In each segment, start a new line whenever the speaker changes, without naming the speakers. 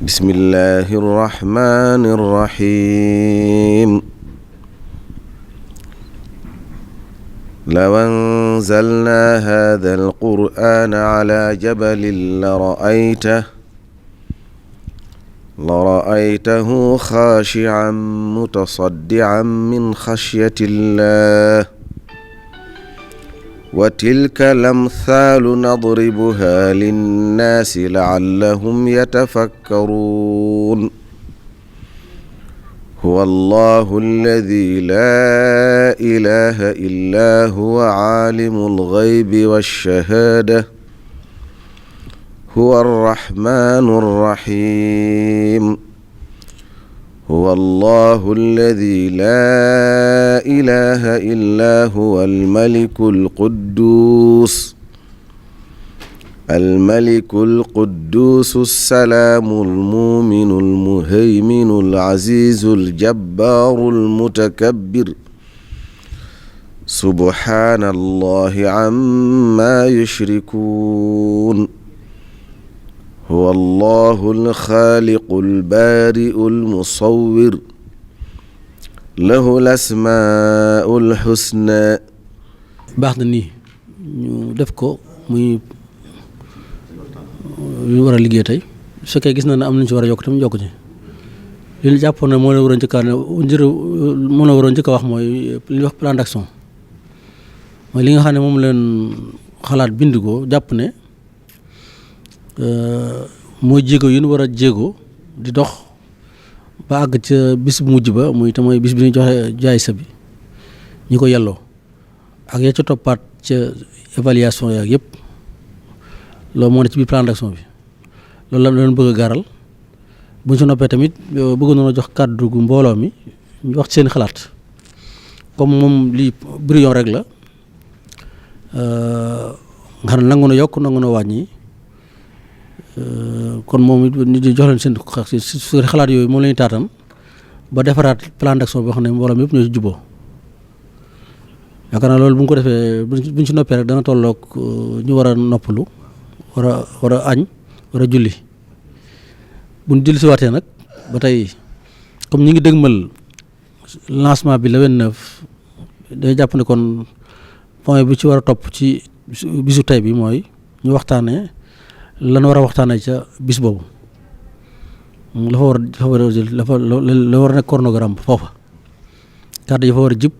بسم الله الرحمن الرحيم لو أنزلنا هذا القرآن على جبل لرأيته خاشعا متصدعا من خشية الله وتلك الأمثال نضربها للناس لعلهم يتفكرون هو الله الذي لا إله إلا هو عالم الغيب والشهادة هو الرحمن الرحيم هو الله الذي لا إله إلا هو الملك القدوس السلام المؤمن المهيمن العزيز الجبار المتكبر سبحان الله عما يشركون هو الله الخالق البارئ المصور له الأسماء الحسنى.
baax na nii ñu def ko muy lu war a liggéey tey su fekkee gis na ne am nañu ci war a yokk tamit yokk ci li ñu jàppoon ne moo la waroon njëkk a wax mooy li ñuy wax plan d'action mooy li nga xam ne moom leen xalaat bind ko jàpp ne mooy jéego yi ñu war a jéego di dox ba àgg ca bis bu mujj ba muy te mooy bis bi ñu joxe jaay sa bi ñi ko yelloo ak ya ca toppaat ca évaluation yaak yëpp loolu moo ne ci biir plan d'action bi loolu la leen bëgg a gaaral bu ñu si noppee tamit bëgg noonu jox kàddu gu mbooloo mi ñu wax ci seen xalaat comme moom lii brouillon rek la nga xam ne nangu na yokk nangu na wàññi kon moom it nit ñi jox leen seen xalaat yooyu moom la ñuy taatam ba defaraat plan d'action boo xam ne mbooloo mi yëpp ñoo ci juboo yaakaar naa loolu bu ñu ko defee bu ñu ci noppee rek dana tolloog ñu war a noppalu war a añ war a julli bu ñu julli si waatee nag ba tey comme ñu ngi dëgmal lancement bi le 29 day jàpp ne kon point bi ci war a topp ci bisu tey bi mooy ñu waxtaanee lan war a waxtaanee ca bis boobu la war a nekk chronogramme foofa kàddu yi fa war a jib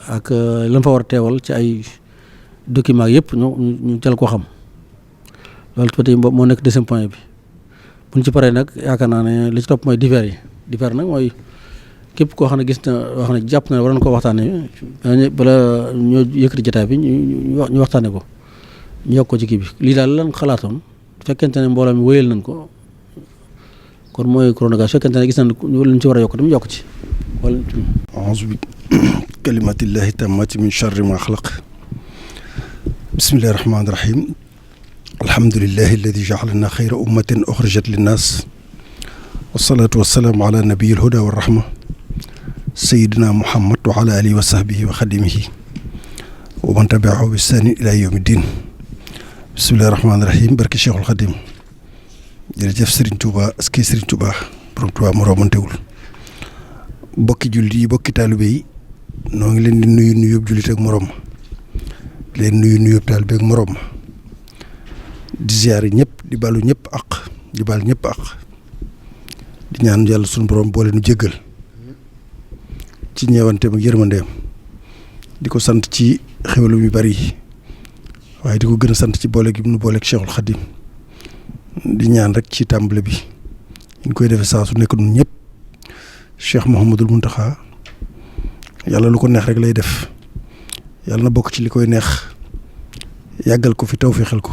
ak lan fa war a teewal ci ay documents yëpp ñu jël ko xam loolu peut-être moo nekk deuxième point bi bu ñu ci paree nag yaakaar naa ne li ci topp mooy divers nag mooy képp koo xam ne gis na wax ne jàpp na war nañu ko waxtaanee bala ñoo yëkkati jotaay bi ñu waxtaanee ko ñu yokk ko ci kii bi lii daal lan xalaatoon fekkente ne mbooloo mi wéyal nañ ko kon mooy chronogramme fekkente ne gis nañ luñ ci war a yokk tamit yokk ci wala
a'uuzu bi kalimatillahi tammati min sharri ma xalaq bismillahi rahmaani rahim alhamdulillahi alladi ja'alana xayra ummatin uxrijat linnaas wasalaatu wasalaamu ala nabiyil huda wa rahma sayidina muhammad wa ala alihi wa sahbihi wa xadimihi wa man tabi'ahu bi ihsaanin ila yawmi ddin bismillahi rahmaani rahim barke Cheikhul Xadim jërëjëf Serigne Touba aski Serigne Touba borom Touba mu romantewul bokki jullit yi bokki taalibe yi noo ngi leen di nuyu nuyób jullit ak morom leen nuyu nuyób taalibe ak morom di ziyaare ñëpp di balu ñëpp ak di bal ñëpp ak di ñaan yàlla suñu borom boole nu jéggal ci ñeewanteem ak yërmandeem di ko sant ci xéwalu yu bari yi waaye di ko gën a sant ci boole gi nu booleeg Cheikhul Khadim di ñaan rek ci tàmbale bi ñu koy defee saa su nekk nun ñëpp Cheikh Mouhamadul Mountakha yàlla lu ko neex rek lay def yàlla na bokk ci li koy neex yàggal ko fi tawfeexal ko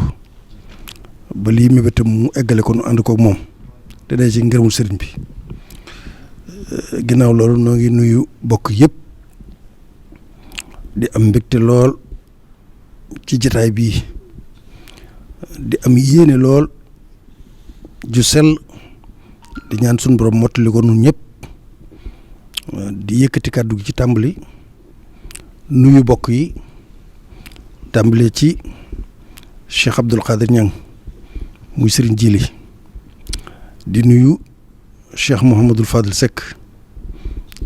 ba lii mébétam mu eggale ko nu ànd koog moom te day ci ngërëmul sëriñ bi ginnaaw loolu noo ngi nuyu bokk yëpp di am mbégte lool ci jataay bii di am yéene lool ju sell di ñaan suñu borom mottali ko nun ñëpp di yëkkati kàddu gi ci tàmbali nuyu bokk yi tàmbalee ci Cheikh Abdoul Khadir Niang muy Serigne Djili di nuyu Cheikh Mouhamadul Fadil Seck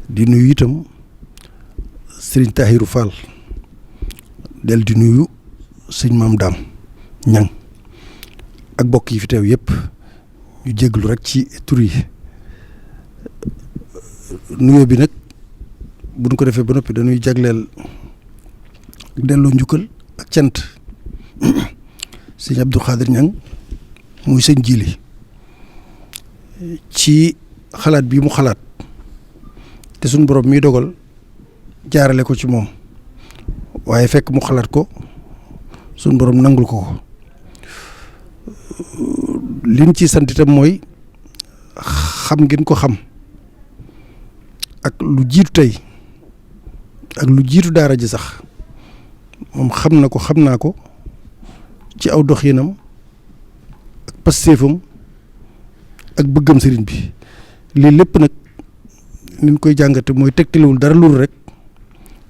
di nuyu itam Serigne Tahirou Fall del di nuyu sëñ Maam Daam Ñang ak bokk yi fi teew yëpp ñu jégglu rek ci tur yi nuyoo bi nag buñ ko defee ba noppi dañuy jagleel delloo njukkal ak cant sëñ Abdou Khadir Ñang muy sëñ Jili ci xalaat bi mu xalaat te suñ borom mi dogal jaarale ko ci moom waaye fekk mu xalaat ko suñ borom nangul ko liñ ci sant itam mooy xam ngeen ko xam ak lu jiitu tey ak lu jiitu daara ji sax moom xam na ko xam naa ko ci aw doxinam ak pastéefam ak bëggam sëriñ bi lii lépp nag niñ koy jàngate mooy tegtalewul dara loolu rek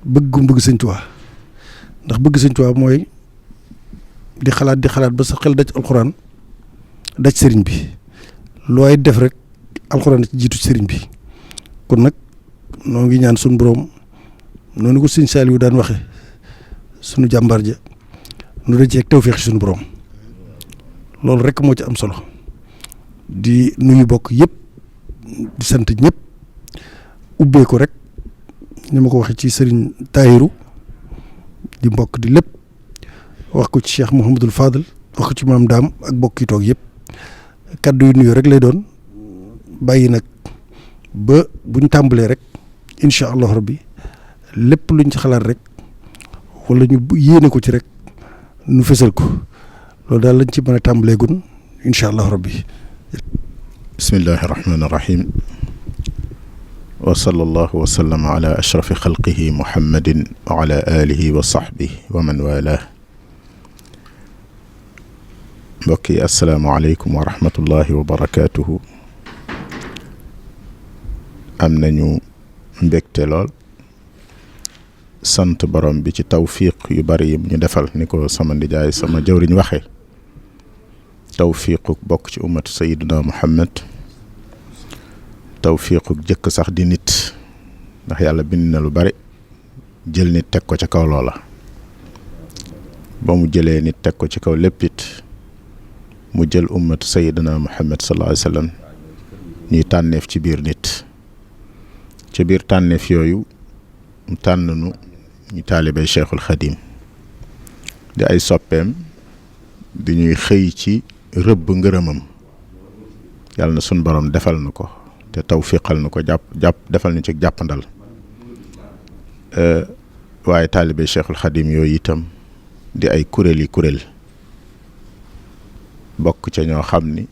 bëggum bëgg sëñ Tuubaa ndax bëgg sëñ Tuubaa mooy di xalaat ba sa xel daj alxuraan daj sëriñ bi looy def rek alxuraan ci jiitu sëriñ bi kon nag noo ngi ñaan suñu boroom noonu ko sëñ Saliou daan waxe suñu jàmbaar ja nu da ceeg tawfeex suñu boroom loolu rek moo ci am solo di nuyu bokk yëpp di sant ñëpp ubbee ko rek ni ma ko waxee ci sëriñ Tahirou di mbokk di lépp wax ko ci Cheikh Mouhamadul Fadel wax ko ci maam Daam ak bokk yi toog yëpp kaddu yu nuyoo rek lay doon bàyyi nag ba buñ tàmbalee rek incha allah rabbi lépp luñ ci xalaat rek wala ñu yéene ko ci rek nu fësal ko loolu daal lañ ci mën a tàmbalee gun incha allah rabbi.
bismillahi rahmaani rahim wa sallallahu wa sallama ala ashrafi xalqihi muhammadin wa ala alihi wa sahbihi wa man wala mbokk yi asalaamaaleykum wa rahmatullahi wa barakatuhu am nañu mbégte lool sant borom bi ci tawfiq yu bari yi ñu defal ni ko sama ndijaay sama jawriñ waxe tawfiquk bokk ci ummatu sayiduna muhammad tawfiquk jëkk sax di nit ndax yàlla bind na lu bari jël nit teg ko ca kaw loola ba mu jëlee nit teg ko ci kaw lépp it mu jël ummatu sayiduna muhammad sallallahu alayhi wa sallam ñuy tànneef ci biir nit ci biir tànneef yooyu mu tànn nu ñu taalibey cheikhul xadim di ay soppeem di ñuy xëy ci rëbb ngërëmam yàlla na sun borom defal na ko te tawfiqal na ko jàpp defal na ci jàppandal waaye taalibey cheikhul xadim yooyu itam di ay kuréel bokk ca ñoo xam ni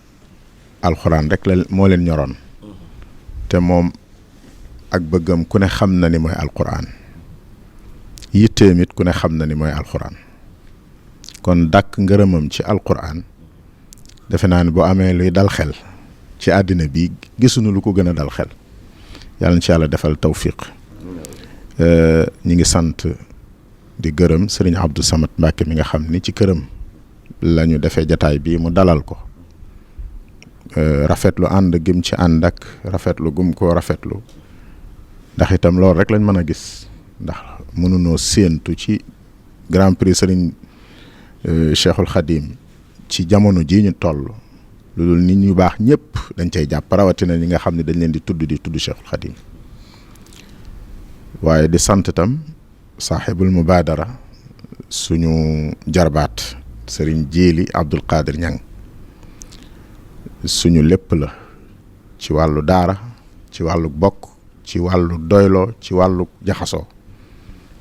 alxuraan rek la moo leen ñoroon te moom ak bëggam ku ne xam na ni mooy alxuraan yitteem it ku ne xam na ni mooy alxuraan kon dàkk ngërëmam ci alxuraan defe naa ni boo amee luy dal xel ci àddina bi gisuñu lu ko gën a dal xel yàlla na ci yàlla defal tawfiq ñi ngi sant di gërëm sëriñ Abdou Samad Mbàkke mi nga xam ni ci këram la ñu defee jataay bii mu dalal ko rafetlu ànd gim ci ànd ak rafetlu gum ko rafetlu ndax itam loolu rek lañ mën a gis ndax mënunoo séentu ci grand prix sëriñ cheikhul xadim ci jamono ji ñu toll lu dul nit ñu baax ñëpp dañ cay jàpp rawatina ñi nga xam ne dañ leen di tudd cheikhul xadim waaye di sant itam saaxibul mubaadara suñu jarbaat sëriñ Jili Abdul Qadir Ñang suñu lépp la ci wàllu daara ci wàllu bokk ci wàllu doyloo ci wàllu jaxasoo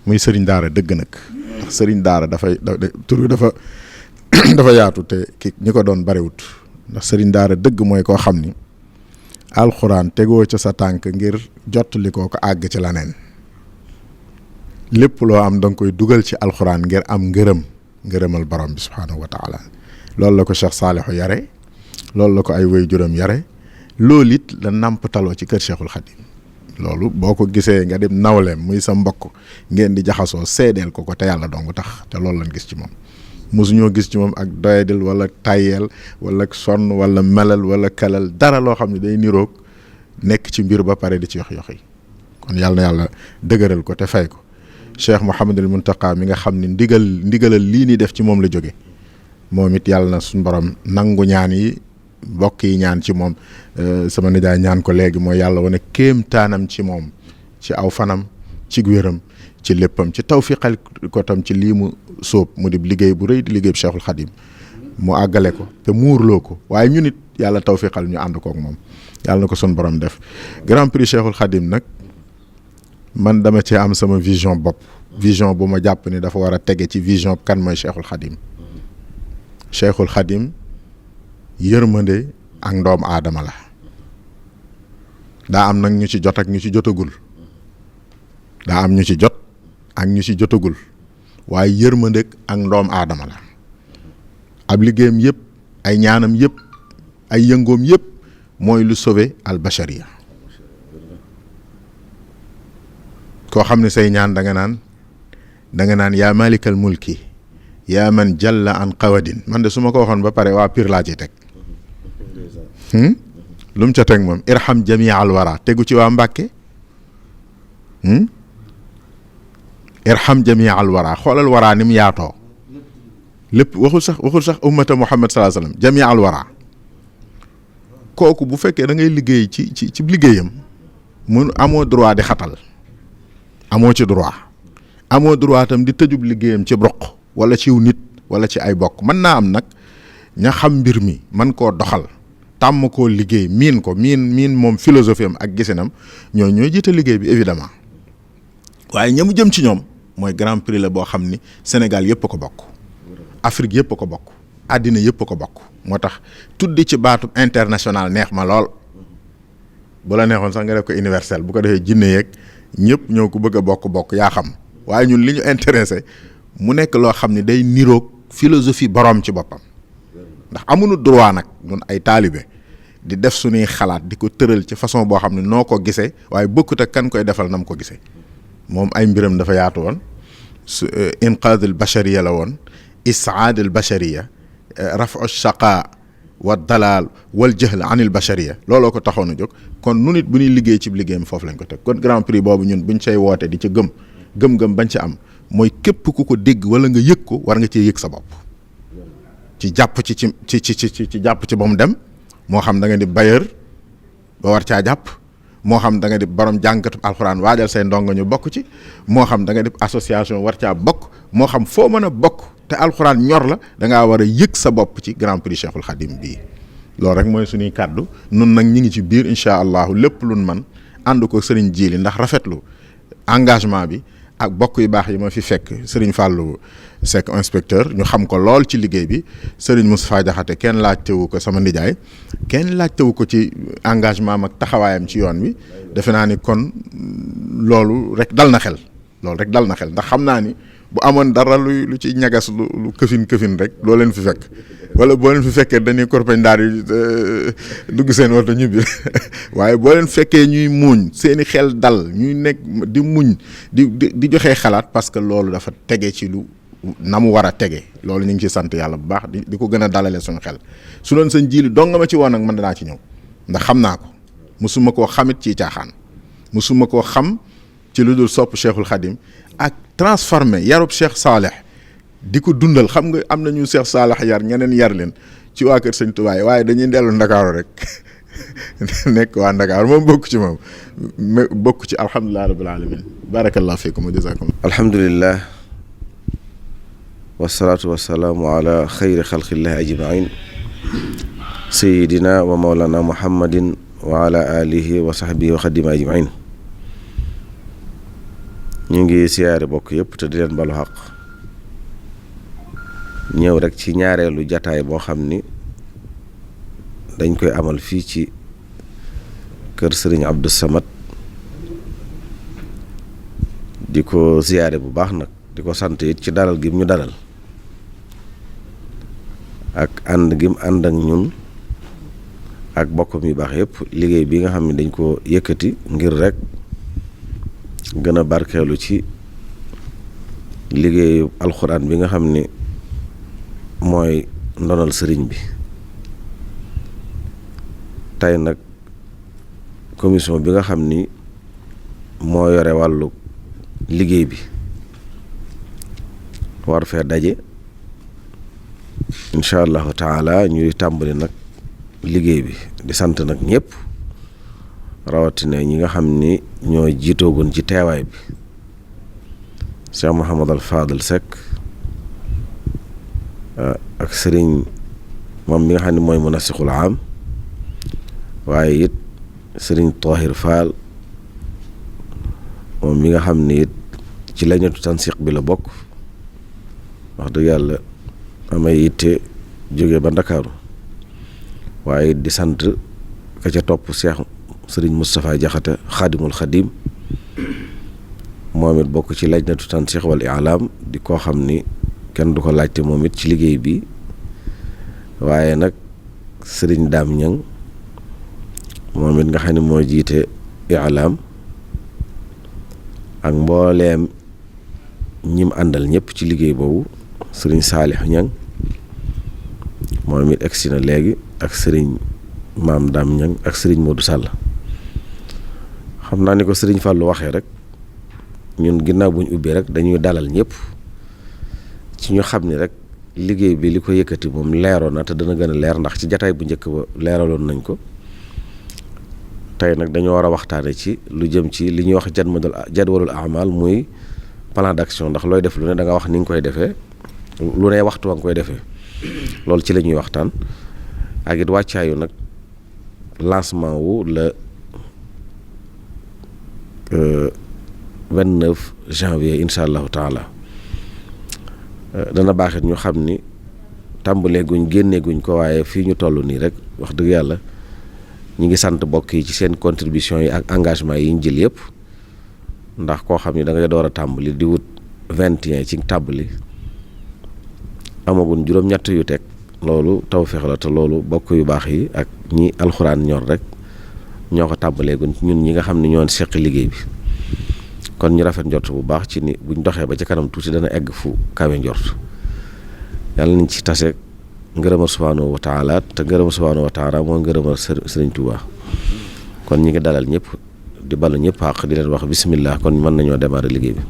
muy sëriñ daara dëgg nag ndax sëriñ daara tur dafa yaatu te ñi ko doon bariwut ndax sëriñ daara dëgg mooy koo xam ni alxuraan tegoo ca sa tànk ngir jottali koo ko àgg ci leneen lépp loo am danga koy dugal ci alxuraan ngir am ngërëmal borom bi subhaanahu wa taala loolu la ko Cheikh Saalixu yare loolu la ko ay waajuram yare loolu it la nàmptaloo ci kër Cheikhul Khadim loolu boo ko gisee nga dem nawleem muy sa mbokk ngeen di jaxasoo seedeel ko te yàlla dong tax te loolu lañ gis ci moom mosuñoo gis ci moom ak doyadil wala tayel wala sonn wala melal wala kalal dara loo xam ne day niroog nekk ci mbir ba pare di ci yox yi kon yàlla na yàlla dëgëral ko te fay ko Cheikh Mouhamadul Muntaqa mi nga xam ne ndigalal lii ni def ci moom la jóge moom it yàlla na suñu borom nangu ñaan yi mbokk yi ñaan ci moom sama nijaay ñaan ko léegi mooy yàlla wane kéemtaanam ci moom ci aw fanam ci wéram ci léppam ci tawfiqal ko tam ci lii mu sóob mu di liggéey bu rëy di liggéey bu Cheikhul Khadim mu àggale ko te muurloo ko waaye ñun it yàlla tawfiqal ñu ànd kook moom yàlla na ko sun borom def Grand Prix Cheikhul Khadim nag man dama ci am sama vision bopp vision bu ma jàpp ni dafa war a tege ci vision kan mooy Cheikhul Khadim Cheikhul Khadim yërmande ak ndoom aadama la daa am nag ñu ci jot ak ñu ci jotagul daa am ñu ci jot ak ñu ci jotagul waaye yërmande ak ndoom aadama la ab liggéeyam yëpp ay ñaanam yëpp ay yëngoom yëpp mooy lu sauver al bashariya koo xam ne say ñaan da nga naan yaa malikal mulki yaa man jalla an qawadin man de su ma ko waxoon ba pare waa Pire laa ci teg lu mu ca teg moom irham jamia al wara tegu ci waa Mbàkke irham jamia al wara xoolal wara ni mu yaatoo lépp waxul sax ummata Muhammad sallallahu alayhi wasallam jamia al wara kooku bu fekkee da ngay liggéey ci liggéeyam mun amoo droit di xatal amoo ci droit amoo droit tam di tëjub liggéeyam ci broq wala ciw nit wala ci ay bokk mën naa am nag ña xam mbir mi man koo doxal tàmm koo liggéey miin moom philosophie am ak gisinam ñooy jiite liggéey bi évidemment waaye ñamu jëm ci ñoom mooy Grand Prix la boo xam ni Sénégal yëpp a ko bokk Afrique yëpp a ko bokk àddina yëpp a ko bokk moo tax tuddi ci baatu international neex ma lool bu la neexoon sax nga def ko universel bu ko defee jinne yeeg ñëpp ñoo ko bëgg a bokk yaa xam waaye ñun li ñu intéressé mu nekk loo xam ne day niroog philosophie borom ci boppam ndax amuñu droit nag ñun ay taalibe di def suñuy xalaat di ko tëral ci façon boo xam ne noo ko gisee waaye bokkut ak kan koy defal nam ko gisee moom ay mbiram dafa yaatu woon su inqaad al bashariya la woon isaad al bashariya rafu shaqa wa dalal wal jahl an al bashariya looloo ko taxoon a jóg kon nu nit bu ñuy liggéey ci liggéeyam foofu lañ ko teg kon Grand Prix boobu ñun buñ cay woote di ca gëm bañ ca am mooy képp ku ko dégg wala nga yëg ko war nga cee yëg sa bopp ci jàpp ci jàpp ci ba mu dem moo xam da nga di bailleur ba war caa jàpp moo xam da nga di borom jàngatu alxuraan waajal say ndongo ñu bokk ci moo xam da nga di association war caa bokk moo xam foo mën a bokk te alxuraan ñor la da ngaa war a yëg sa bopp ci Grand Prix Cheikhul Khadim bii loolu rek mooy suñuy kàddu nun nag ñi ngi ci biir incha allahu lépp luñ man ànd ko sëriñ Jili ndax rafetlu engagement bi ak bokk yu baax yi ma fi fekk Serigne Fallou Seck inspecteur ñu xam ko lool ci liggéey bi Serigne Moustapha Diakhaté kenn laajtewu ko sama nijaay kenn laajtewu ko ci engagement am ak taxawaayam ci yoon wi defe naa ni kon loolu rek dal na xel ndax xam naa ni bu amoon dara lu ci ñagas lu këfin rek loo leen fi fekk wala boo leen fi fekkee dañuy korpeñ daal yi dugg seen oto ñibbi waaye boo leen fekkee ñuy muuñ seeni xel dal ñuy nekk di muñ di joxe xalaat parce que loolu dafa tege ci lu na mu war a tege loolu ñu ngi ci sant yàlla bu baax di ko gën a dalale suñu xel su doon sëñ Jili dong nga ma ci woon nag man danaa ci ñëw ndax xam naa ko musuma koo xamit ci caaxaan musuma koo xam ci lu dul sopp Cheikhul Khadim ak transformé yarub Cheikh Saleh di ko dundal xam nga am nañu Cheikh Saleh yar ñeneen yar leen ci waa kër Sëñ Tuubaa waaye dañuy dellu Ndakaaru rek nekk waa Ndakaaru moom bokk ci moom bokk ci alhamdulilah rabbil alamin barakallahu fiikum wa jazakum
alhamdulillah wasalaatu wasalaamu ala xayri xalqillahi ajmain sayidina wa mawlana muhammadin wa ala alihi wa sahbihi wa xadima ajmain ñu ngi siyaare bokk yëpp te di leen balu xaq ñëw rek ci ñaareelu jataay boo xam ni dañ koy amal fii ci kër sëriñ Abdou Samad di ko siyaare bu baax nag di ko sant it ci dalal gi ñu dalal ak ànd gi mu ànd ak ñun ak bokkam yu baax yëpp liggéey bi nga xam ne dañ ko yëkkati ngir rek gën a barkeelu ci liggéeyu alxuraan bi nga xam ne mooy ndonal sëriñ bi. tey nag commission bi nga xam ni moo yore wàllu liggéey bi war fee daje incha allahu taala ñuy tàmbali nag liggéey bi di sant nag ñëpp rawatina ñi nga xam ni ñoo jiitoogun ci teewaay bi Cheikh Mouhamadal Fadal Seck ak sëriñ moom mi nga xam ne mooy munasixul am waaye it sëriñ Tahir Fall moom mi nga xam ni it ci lañatu tansiq bi la bokk wax dëgg yàlla amay itte jóge ba Ndakaaru waaye di sant ka ca topp Cheikh sëriñ Moustapha Jaxate xaadimul xadim moom it bokk ci lajnatu tansiq wal i'lam di koo xam ni kenn du ko laajte moom it ci liggéey bi waaye nag sëriñ Daam Ñang moom it nga xam ne moo jiite i'lam ak mbooleem ñim àndal ñëpp ci liggéey boobu sëriñ Saalix Ñang moom it egsi na léegi ak sëriñ Maam Daam Ñang ak sëriñ Modou Sall xam naa ni ko sëriñ Fàllu waxee rek ñun ginnaaw bu ñu ubbee rek dañuy dalal ñëpp ci ñu xam ni rek liggéey bi li ko yëkkati moom leeroon na te dana gën a leer ndax ci jataay bu njëkk ba leeraloon nañ ko tey nag dañoo war a waxtaane ci lu jëm ci li ñuy wax jadwalul amal muy plan d'action ndax looy def lu ne da nga wax ni nga koy defee lu ne waxtu wa nga koy defee loolu ci la ñuy waxtaan ak it wàccaayu nag lancement wu le 29 janvier incha allahu taala dana baaxit ñu xam ni tàmbalee guñ génnee guñ ko waaye fii ñu toll nii rek wax dëgg yàlla ñi ngi sant bokk yi ci seen contribution yi ak engagement yi ñu jël yëpp ndax koo xam ni da ngay door a tàmbali di wut 21 ci tàmbali amagun juróom-ñett yu teg loolu tawfeex la te loolu bokk yu baax yi ak ñi alxuraan ñor rek ñoo ko tàmbalee guñ ñun ñi nga xam ni ñoo seqi liggéey bi kon ñu rafet njort bu baax ci ni buñ doxee ba ca kanam tuuti dana egg fu kawe njort yàlla nañ ci tase ngërëmal subhaanahu wa taala te ngërëmal subhaanahu wa taala moo ngërëmal sëriñ Tuubaa kon ñi ngi dalal ñëpp di balu ñëpp xaq di leen wax bismillah kon mën nañoo démarrer liggéey bi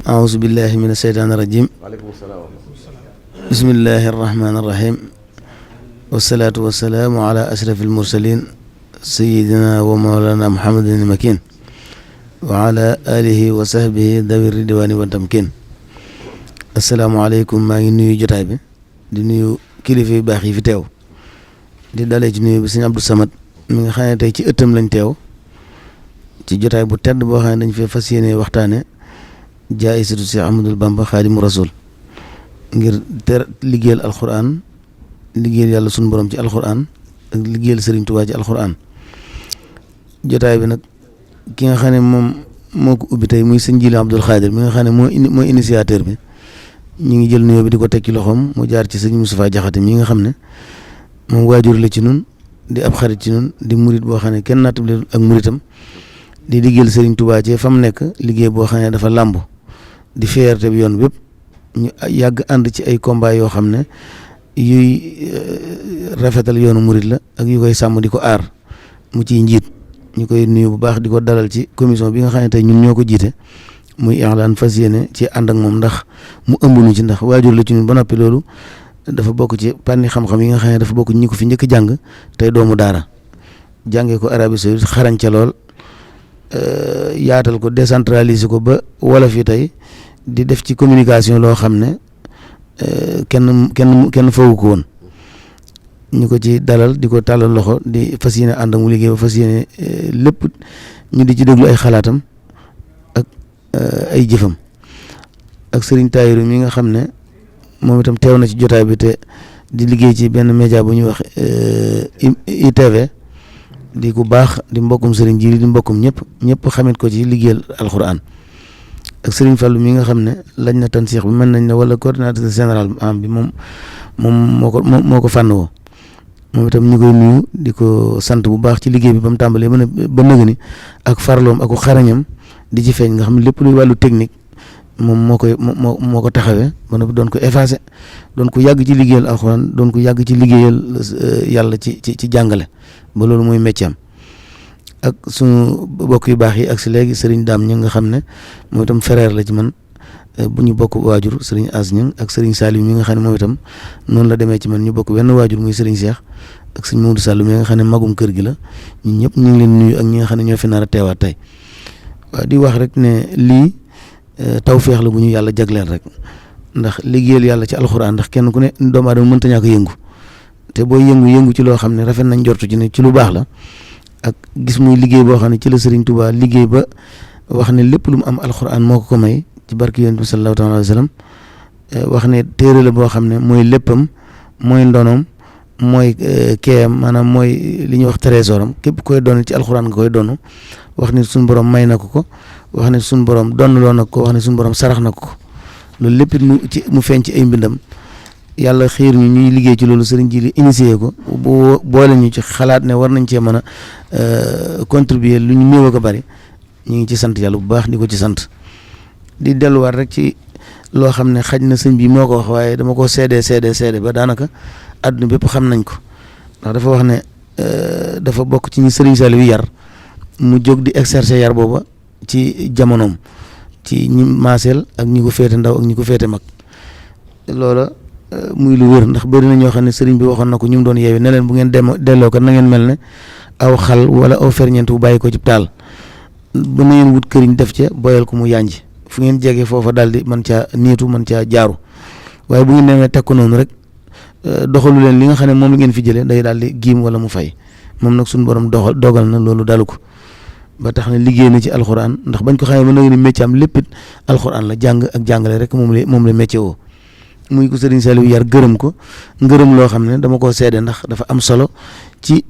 aouzu billahi min asheytaani rajim bismillahi arrahmani arrahim wasalaatu wasalaamu ala ashraf almursalin sayidina wa mawlana muhammadin makin wa ala alihi wa sahbihi dawi ridwaani wa tamkin asalaamaaleykum maa ngi nuyu jotaay bi di nuyu kilifa yu baax yi fi teew di dalee ci nuyu bi sëñ Abdou Samad mi nga xam ne tey ci ëttam lañ teew ci jotaay bu tedd boo xam ne dañ fee fas yéene waxtaane jaayisatu Cheikh Ahmadul Bamba Xaadimu Rasul ngir liggéeyal alquran liggéeyal yàlla sunu borom ci alquran ak liggéeyal Sëriñ Tuubaa ci alquran jotaay bi nag ki nga xam ne moom moo ko ubbi tey muy sëñ Jili Abdul Xaadir mi nga xam ne mooy initiateur bi ñu ngi jël nuyoo bi di ko teg ci loxoom mu jaar ci sëñ Moustapha Jaxate mi nga xam ne moom waajur la ci nun di ab xarit ci nun di murit boo xam ne kenn naatable ak muritam di liggéeyal Sëriñ Tuubaa ci fa mu nekk liggéey boo xam ne dafa làmb di fierté bi yoon bépp ñu yàgg ànd ci ay combat yoo xam ne yuy rafetal yoonu murit la ak yu koy sàmm di ko aar mu ciy njiit ñu koy nuyu bu baax di ko dalal ci commission bi nga xam ne tey ñun ñoo ko jiite muy I'lan fas yéene ci ànd ak moom ndax mu ëmb ñu ci ndax waajur la ci ñun ba noppi loolu dafa bokk ci pànni xam-xam yi nga xam ne dafa bokk ñi ko fi njëkk jàng tey doomu daara jàngee ko Arabie Saoudite xarañ ca lool yaatal ko décentraliser ko ba wolof yi tey di def ci communication loo xam ne kenn foogu ko woon ñu ko ci dalal di ko tàllal loxo di fas yéene ànd ak mu liggéey ba fas yéene lépp ñu di ci déglu ay xalaatam ak ay jëfam ak Serigne Tayiru mi nga xam ne moom itam teew na ci jotaay bi te di liggéey ci benn média bu ñuy wax ITV di ku baax di mbokkum Serigne Jili di mbokkum ñëpp xamit ko ci liggéeyal alxuraan ak Serigne Fallou mi nga xam ne lañ na tansiix bi mën nañ ne wala coordinateur général bi moom moo ko fànn woo moom itam ñu koy nuyu di ko sant bu baax ci liggéey bi ba mu tàmbalee ba nëgë ni ak farloom ak xarañam di ci feeñ nga xam ne lépp luy wàllu technique moom moo ko taxawee ba noppi doon ko effacé doon ko yàgg ci liggéeyal alxuraan doon ko yàgg ci liggéeyal yàlla ci jàngale ba loolu mooy métier am ak suñu bokk yu baax yi ak si léegi sëriñ daam ñi nga xam ne mooy itam frère la ci man bu ñu bokk waajur sëriñ As ñi ak sëriñ Salim mi nga xam ne moom itam noonu la demee ci man ñu bokk wenn waajur muy sëriñ Cheikh ak sëriñ Mamadou Sall mi nga xam ne magum kër gi la ñun ñëpp ñu ngi leen nuyu ak ñi nga xam ne ñoo fi nar a teewaat tey waaw di wax rek ne lii tawféex la bu ñu yàlla jagleel rek ndax liggéeyal yàlla ci alxuraan ndax kenn ku ne doomu aadama mënta ñàkk yëngu te boo yëngu ci loo xam ne rafet nañ jortu ci ne ci lu baax la ak gis muy liggéey boo xam ne ci la Serigne Touba liggéey ba wax ne lépp lu mu am alxuraan moo ko may ci barki yonent bi sallallahu alayhi wa sallam wax ne téere la boo xam ne mooy léppam mooy ndonoom mooy keeyam maanaam mooy li ñuy wax trésoram képp koy doon ci alxuraan nga koy doon wax ne suñu borom may na ko wax ne suñu borom donnaloo na ko wax ne suñu borom sarax na ko loolu lépp it mu feeñ ci ay mbindam yàlla xiir ñu ñuy liggéey ci loolu sëriñ ji li initié ko boole ñu ci xalaat ne war nañ cee mën a contribuer lu ñu néew ko bari ñu ngi ci sant yàlla bu baax di ko ci sant di delluwaat rek ci loo xam ne xaj na sëñ bi moo ko wax waaye dama ko seede ba daanaka àdduna bépp xam nañ ko ndax dafa wax ne dafa bokk ci ñi sëriñ Saliou yar mu jóg di exercer yar booba ci jamonoom ci ñi maaseel ak ñi ko féete ndaw ak ñi ko féete mag loola muy lu wér ndax bëri na ñoo xam ne sëriñ bi waxoon na ko ñu mu doon yeewi ne leen bu ngeen delloo ko na ngeen mel ne aw xal wala aw ferñeent bu bàyyi ko ci taal ba na ngeen wut këriñ def ca boyal ko mu yànji fu ngeen jege foofa daal di mën caa niitu mën caa jaaru waaye bu ngeen demee teg ko noonu rek doxalu leen li nga xam ne moom la ngeen fi jëlee day daal di giim wala mu fay moom nag suñu borom dogal na loolu dalu ko ba tax na liggéey na ci alxuraan ndax bañ ko xamee ba nag ni métier am lépp it alxuraan la jàng ak jàngale rek moom la métier woo muy ko Serigne Saliou yar gërëm ko ngërëm loo xam ne dama koo seede ndax dafa am solo ci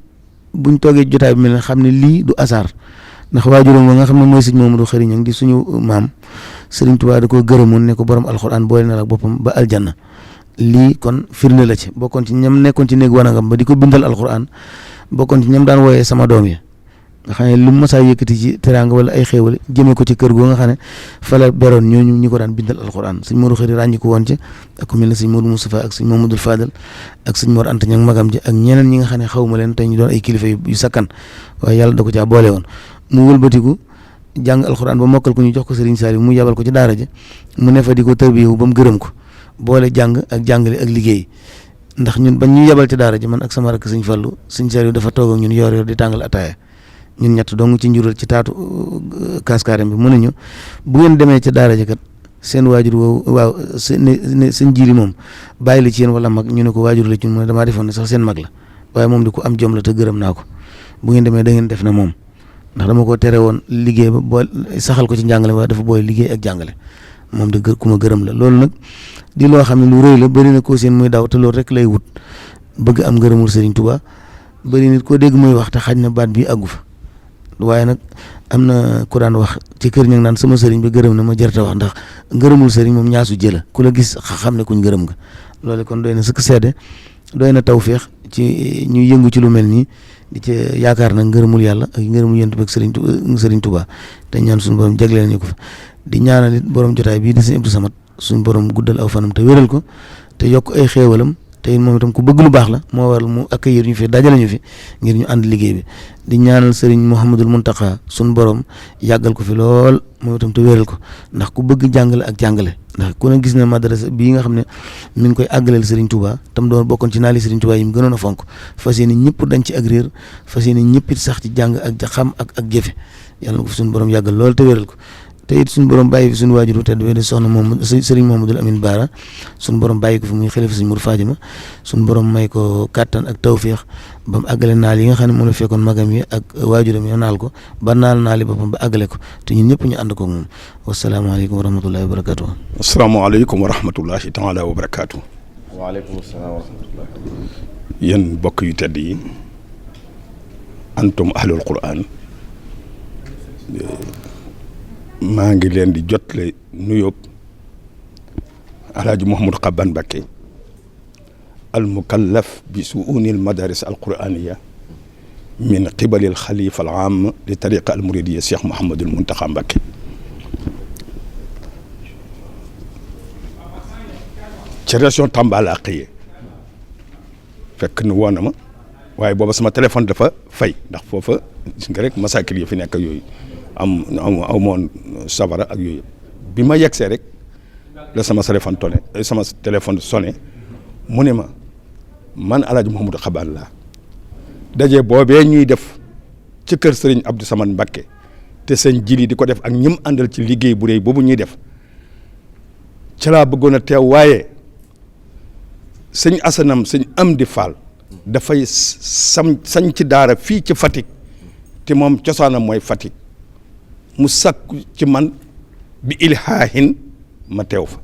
buñ toogee jotaay bi mel ne xam ne lii du hasard ndax waajuram nga xam ne mooy sëñ Mamadou Xëri Ñang di suñu maam Serigne Touba da koo gërëmoon ne ko borom alxuraan boole na la boppam ba aljanna lii kon firnde la ci bokkoon ci ñam nekkoon ci néeg wanagam ba di ko bindal alxuraan bokkoon ci ñam daan wooyee sama doom yi nga xam ne lu mu masaa yëkkati ci teraanga wala ay xéewal jëmee ko ci kër goo nga xam ne fa la beroon ñooñu ñi ko daan bindal alxuraan sëñ Modou Xëri ràññi ko woon ci ak ku mel ne sëñ Modou Moustapha ak sëñ Mamadou Fadal ak sëñ Mor Anta Ñang magam ji ak ñeneen ñi nga xam ne xawma leen tey ñu doon ay kilifa yu sakkan waaye yàlla da ko caa boole woon mu wëlbatiku jàng alxuraan ba mokkal ko ñu jox ko Serigne Saliou mu yabal ko ci daara ja mu ne fa di ko tërbiyewu ba mu gërëm ko boole jàng ak jàngale ak liggéey ndax ñun bañ ñu yabal ci daara ji man ak sama rakk sëñ Fallu sëñ Saliou dafa toog ak ñun yor di tàngal ataaya ñun ñett dong ci njural ci taatu kaskaaram bi mu ne ñu bu ngeen demee ca daara ja kat seen waajur woowu waaw seen jiiri moom bàyyi la ci yéen wala mag ñu ne ko waajur la ci mu ne damaa defoon ne sax seen mag la waaye moom di ko am jom la te gërëm naa ko bu ngeen demee da ngeen def na moom ndax dama ko tere woon liggéey ba bool saxal ko ci njàngale waaye dafa booy liggéey ak jàngale moom de ku ma gërëm la loolu nag di loo xam ne lu rëy la bëri na koo seen muy daw te loolu rek lay wut bëgg am ngërëmul Serigne Touba bëri nit koo dégg muy wax te xaj na baat bi àggu fa waaye nag am na ku daan wax ci kër ña naan sama sëriñ bi gërëm na ma jërta wax ndax ngërëmul sëriñ moom ñaasu jëla ku la gis xam ne kuñ gërëm nga loolu kon doy na sëkk sedde doy na tawféex ci ñuy yëngu ci lu mel nii di ci yaakaar nag ngërëmul yàlla ak ngërëmul yonent bi ak Serigne Touba te ñaan suñu borom jagleel ñu ko fa di ñaanal it borom jotaay bii di Serigne Abdou Samad suñu borom guddal aw fanam te wéral ko te yokk ay xéewalam te it moom itam ku bëgg lu baax la moo waral mu accueillir ñu fi dajale ñu fi ngir ñu ànd liggéey bi di ñaanal Serigne Mouhamadul Mountakha suñu borom yàggal ko fi lool moom itam te wéral ko ndax ku bëgg jàngale ak jàngale ndax ku ne gis na madrasa bii nga xam ne mi ngi koy àggaleel Serigne Touba tam doon bokkoon ci naali Serigne Touba yi mu gënoon a fonk fas yéene ñëpp dañ ci ak réer fas yéene ñëpp it sax ci jàng ak xam ak jëfe yàlla na ko fi suñu borom yàggal lool te wéral ko te it suñu borom bàyyi fi suñu waajuru tedd di soxna moom Serigne Mamadou Amine Bara suñu borom bàyyi ko fi muy xalifa Serigne Mour Fadima suñu borom may ko kàttan ak tawféex ba mu àggale naal yi nga xam ne moom la fekkoon magam yi ak waajuram yi naal ko ba naali boppam ba àggale ko te ñun ñëpp ñu ànd ko moom wasalaamaaleykum wa rahmatullahi wa barakatuh.
asalaamaaleykum wa rahmatullahi taala wa barakatuh.
waaleykum salaam wa rahmatullah.
yéen mbokk yu tedd yi antum ahlul quran maa ngi leen di jotle nuyób alaaji Mouhamadou Xaban Mbacké al mukallaf bi suuni al madaris al quraniya min qibali al xalifa al aam li tariqa al muridiya Cheikh Mouhamadul Mountakha Mbacké ca région Tamba laa xëyee fekk nu woon na ma waaye booba sama téléphone dafa fay ndax foofa gis nga rek massacre yi fi nekk ak yooyu amoon sabara ak yooyu bi ma yegsee rek la sama téléphone sonné mu ne ma man El Hadj Mouhamadou Xabaan laa daje boobee ñuy def ci kër Serigne Abdou Samad Mbacké te sëñ jili di ko def ak ñim àndal ci liggéey bu réy boobu ñuy def ca laa bëggoon a teew waaye sëñ asanam sëñ Amdi Fall dafay sañ ci daara fii ci Fatick te moom cosaanam mooy Fatick mu sakku ci man bi ilhaahin ma teew fa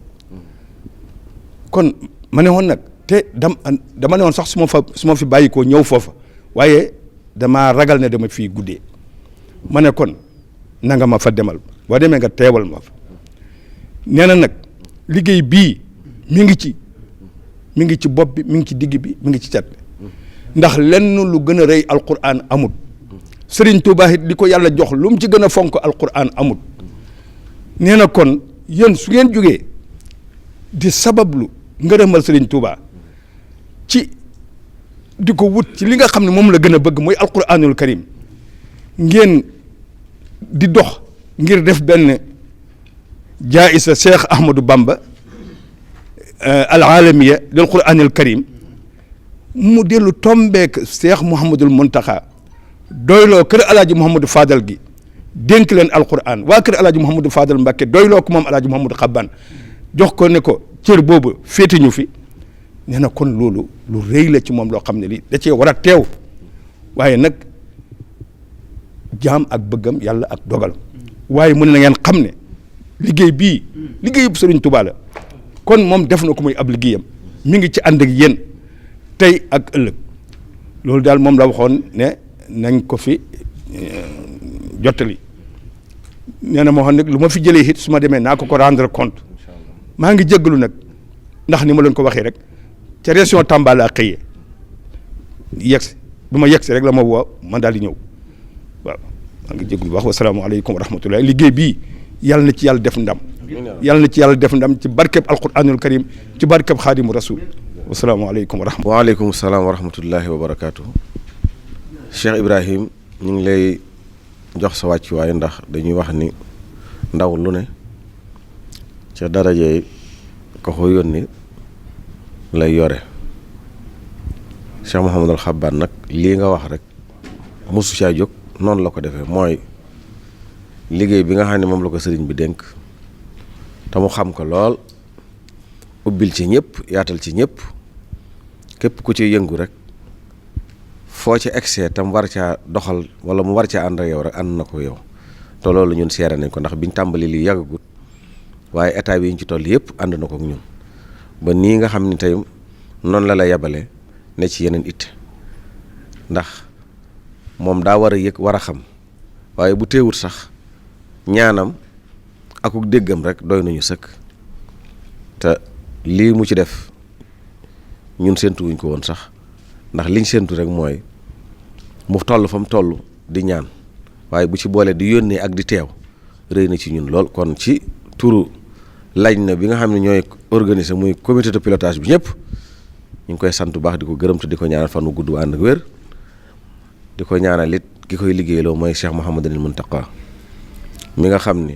kon ma ne woon nag te dama ne woon sax su ma fi bàyyi koo ñëw foofa waaye damaa ragal ne dama fii guddee ma ne kon na nga ma fa demal boo demee nga teewal ma fa nee na nag liggéey bii mi ngi ci bopp bi mi ngi ci digg bi mi ngi ci cat ndax lenn lu gën a rëy alquran amut Serigne Touba it li ko yàlla jox lu mu ci gën a fonk alquran amut nee na kon yéen su ngeen jógee di sabablu ngërëmal Serigne Touba ci di ko wut ci li nga xam ne moom la gën a bëgg mooy alquranul karim ngeen di dox ngir def benn jaayisa Cheikh Ahmadou Bamba al alamiya lil quranil karim mu dellu tombeek Cheikh Mouhamadul Muntaxa doyloo kër alaaji Mouhamadou Fadal gi dénk leen alquran waa kër alaaji Mouhamadou Fadal Mbacké doyloo ko moom alaaji Mouhamadou Xabbaan jox ko ne ko cër boobu féete ñu fi nee na kon loolu lu rëy la ci moom loo xam ne lii da cee war a teew waaye nag jaam ak bëggam yàlla ak dogal waaye mu ne na ngeen xam ne liggéey bii liggéeyub Sëriñ Tuubaa la kon moom def na ko muy ab liggéeyam mi ngi ci ànd ak yéen tey ak ëllëg loolu daal moom la waxoon ne nañ ko fi jottali nee na moo xam nag lu ma fi jëlee it su ma demee naa ko rendre compte maa ngi jéggalu nag ndax ni ma leen ko waxee rek ca région Tamba laa xëyee yegsi bu ma yegsi rek la ma woo man daal di ñëw waaw maa ngi jéggalu wax wasalaamaaleykum wa rahmatulah liggéey bii yàlla na ci yàlla def ndam yàlla na ci yàlla def ndam ci barkeb alquranul karim ci barkeb xaadimu rasul wasalaamaaleykum wa rahmatulah.
waaleykum salaam wa rahmatullahi wa barakaatu. Cheikh Ibrahim ñu ngi lay jox sa wàccuwaay ndax dañuy wax ni ndaw lu ne ca daraje ko ko yónni lay yore Cheikh Mouhamadul Xabbaan nag lii nga wax rek mosu caa jóg noonu la ko defee mooy liggéey bi nga xam ne moom la ko sëriñ bi dénk te mu xam ko lool ubbil ci ñëpp yaatal ci ñëpp képp ku ci yëngu rek foo ci excès tam war caa doxal wala mu war caa ànd ak yow rek ànd na ko yow te loolu ñun seere nañ ko ndax biñ tàmbali lii yàggagut waaye état bi ñu ci toll yëpp ànd na ko ak ñun ba nii nga xam ni tey noonu la yebale ne ci yeneen it ndax moom daa war a yëg war a xam waaye bu teewut sax ñaanam akuk déggam rek doy nañu sëkk te lii mu ci def ñun séentu wuñ ko woon sax ndax liñ séentu rek mooy mu toll fa mu toll di ñaan waaye bu ci boolee di yónnee ak di teew rëy na ci ñun lool kon ci turu laaj na bi nga xam ne ñooy organiser muy comité de pilotage bi ñëpp ñu ngi koy sant bu baax di ko gërëm te di ko ñaanal fan wu gudd ànd ak wér di ko ñaanal it ki koy liggéeyloo mooy Cheikh Mouhamadul Muntaqa mi nga xam ni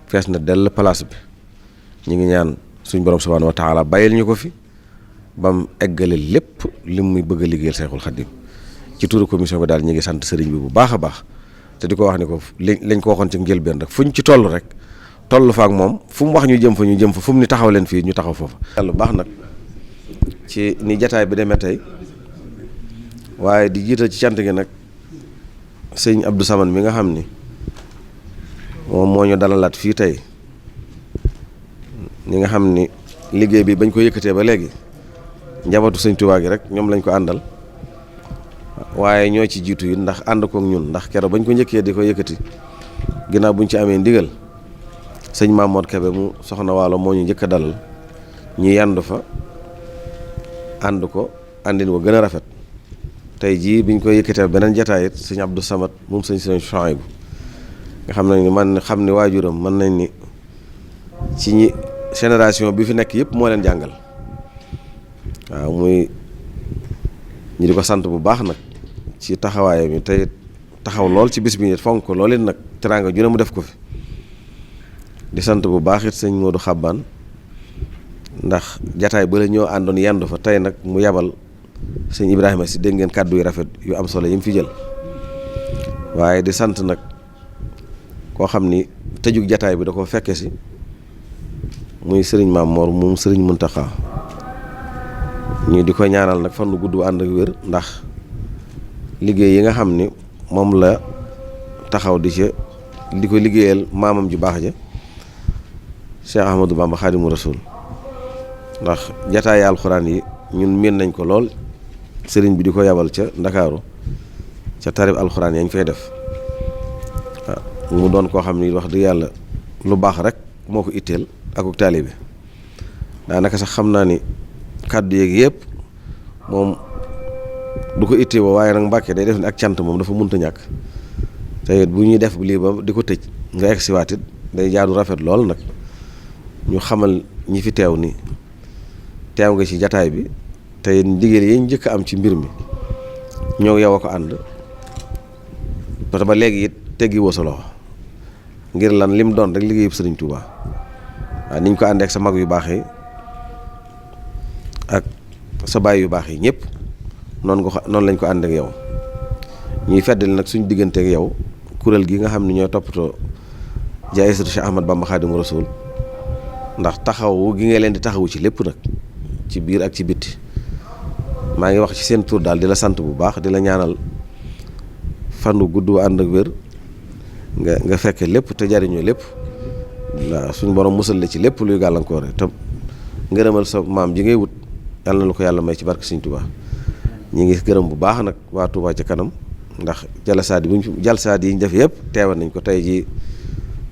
fees na dell place bi ñu ngi ñaan suñ borom subhaanahu wa taala bàyyil ñu ko fi bam eggale lépp li muy bëgg a liggéeyal Seexul Xadim ci turu commission bi daal ñu ngi sant sëriñ bi bu baax a baax te di ko wax ni ko lañ ko waxoon ci njëlbeen rek fuñ ci toll rek toll fa ak moom fu mu wax ñu jëm fa fu mu ni taxaw leen fii ñu taxaw foofa. yàlla baax nag ci ni jataay bi demee tey waaye di jiital ci cant gi nag sëñ Abdou Samad mi nga xam ni moom moo ñu dalalaat fii tey ñi nga xam ni liggéey bi bañ ko yëkkatee ba léegi njabootu sëñ Tuubaa gi rek ñoom lañ ko àndal waaye ñoo ci jiitu yi ndax ànd kook ñun ndax keroog bañ ko njëkkee di ko yëkkati ginnaaw buñ ci amee ndigal sëñ Mamoor Kebe mu soxna Waalo moo ñu njëkk a dalal ñu yandu fa ànd ko àndin wa gën a rafet tey jii biñ ko yëkkatee beneen jataay it sëñ Abdou Samad moom sëñ Chouaïbou nga xam nañ ni man xam ni waajuram mën nañ ni ci ñi génération bi fi nekk yëpp moo leen jàngal waaw muy ñu di ko sant bu baax nag ci taxawaayam yi tey taxaw lool ci bis bi nit fonk ko lool it nag teraanga ju ne mu def ko fi di sant bu baax it sëñ Modou Xabbaan ndax jataay ba la ñoo àndoon yendu fa tey nag mu yabal sëñ Ibrahima si dégg ngeen kàddu yu rafet yu am solo yi mu fi jël waaye di sant nag koo xam ni tëjug jataay bi da ko fekke si muy sëriñ Maam Mor moom sëriñ Muntaxa ñu di ko ñaanal nag fan lu gudd ànd ak wér ndax liggéey yi nga xam ni moom la taxaw di ko liggéeyal maamam ju baax ja Cheikh Ahmadou Bamba Xaadimu Rasuul ndax jataay alxuraan yi ñun miin nañ ko lool sëriñ bi di ko yabal ca Ndakaaru ca tarib alxuraan yañ fay def waaw mu doon koo xam ni wax dëgg yàlla lu baax rek moo ko itteel akuk taalibe daanaka sax xam naa ni kàddu yeeg yëpp moom du ko ittee woo waaye nag Mbàkke day def ni ak cant moom dafa munta ñàkk te it bu ñuy def lii ba di ko tëj nga egg siwaat it day jaadu rafet lool nag ñu xamal ñi fi teew ni teew nga ci jataay bi te ndigal yi njëkk am ci mbir mi ñoo yow a ko ànd parce que ba léegi it teggi woo sa loxo ngir lan lim doon rek liggéeyub Sëriñ Tuubaa waaw niñ ko àndee ak sa mag yu baax yi ak sa baay yu baax yi ñëpp noonu lañ ko ànd ak yow ñuy feddali nag suñ diggante ak yow kuréel gi nga xam ne ñooy toppatoo jaayisatu Cheikh Ahmad Bamba Xaadimu Rasuul ndax taxawu gi nga leen di taxawu ci lépp nag ci biir ak ci bitti maa ngi wax ci seen tur daal di la sant bu baax di la ñaanal fanu gudd ànd ak wér nga fekke lépp te jariñoo lépp waaw suñ borom musal la ci lépp luy gàllankoore te ngërëmal sa maam ji ngay wut yàlla na la ko yàlla may ci barke Sëriñ Tuubaa ñi ngi gërëm bu baax nag waa Touba ca kanam ndax jalsaat yi ñu def yëpp teewal nañ ko tey ji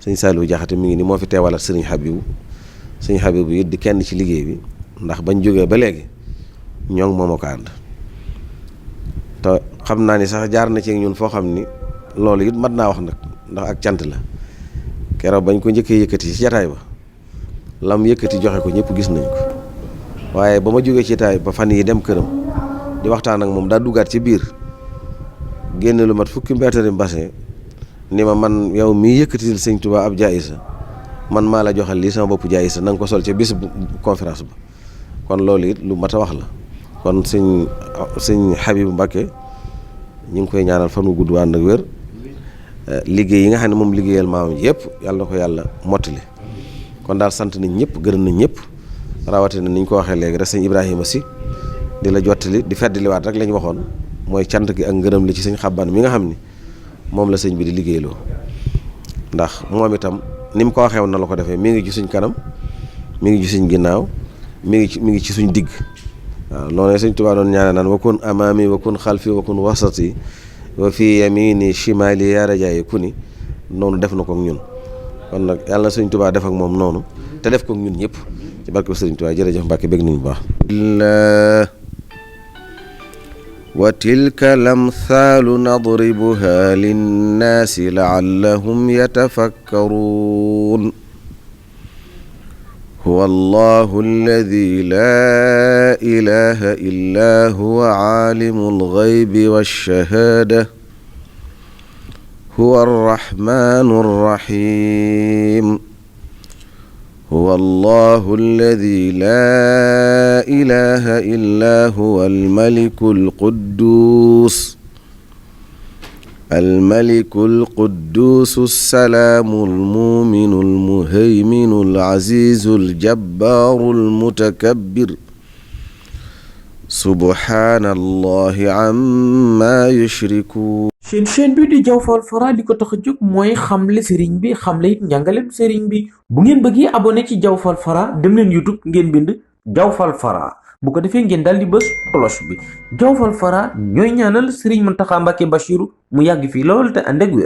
sëñ Saliou Jaxate mi ngi ni moo fi teewalal sëriñ Habibu it di kenn ci liggéey bi ndax bañ jógee ba léegi ñoo ngi moom a ko ànd te xam naa ni sax jaar na ci ñun foo xam ni loolu it mat naa wax nag ndax ak cant la keroog bañ ko njëkkee yëkkati ci jataay ba lam yëkkati joxe ko ñëpp gis nañ ko waaye ba ma jógee ci taay ba fan yi dem këram di waxtaan ak moom daa duggaat ci biir génne lu mat fukki mbeetari bassin ni ma man yow mii yëkkatil Sëñ Tuubaa ab jaayisa man maa la joxal lii sama bopp jaayisa na nga ko sol ca bis conférence ba kon loolu it lu mat a wax la kon sëñ Habibu Mbàkke ñu ngi koy ñaanal fan wu gudd ànd ak wér liggéey yi nga xam ne moom liggéeyal maamam ji yëpp yàlla na ko yàlla mottali kon daal sant nañ ñëpp gërëm nañ ñëpp rawatina ni ñu ko waxee léegi rek sëñ Ibrahima si di la jottali di feddliwaat rek la ñu waxoon mooy cant gi ak ngërëm li ci sëñ Xabbaan mi nga xam ni moom la sëñ bi di liggéeyloo ndax moom itam ni mu ko waxee woon na la ko defee mi ngi ci suñ kanam mi ngi ci suñ ginnaaw mi ngi ci suñ digg waaw noonu sëñ Tuubaa doon ñaane naan wakun amaami wakun xalfi wakun wasati wa fi yamini shimali yaa rajaayi kuni noonu def na ko ak ñun kon nag yàlla na sëñ Tuubaa def ak moom noonu te def ko ak ñun ñëpp ci barke sëriñ Tuubaa jërëjëf Mbàkke bég nañu baax wa tilka lamthaalu nadribuha linnaasi laallahum yatafakkaruun huwa allahu alladi laa ilaha illa huwa aalimu alghaybi wash-shahaada huwa arrahmaanu arrahiim huwa allahu alladi laa ilaha illa huwa almaliku alquddus assalaamu almuuminu almuhayminu alazizu aljabbaaru almutakabbir subhaanallahi ammaa yushrikuun.
seen chaîne bi di Diawfal Fara li ko tax a jóg mooy xamle sëriñ bi xamle it njàngaleem sëriñ bi bu ngeen bëggee abonné ci Diawfal Fara dem leen YouTube ngeen bind Diawfal Fara bu ko defee ngeen daal di bës cloche bi Diawfal Fara ñooy ñaanal sëriñ Muntaxa Mbàkke Bachiru mu yàgg fii lool te ànd ak wér.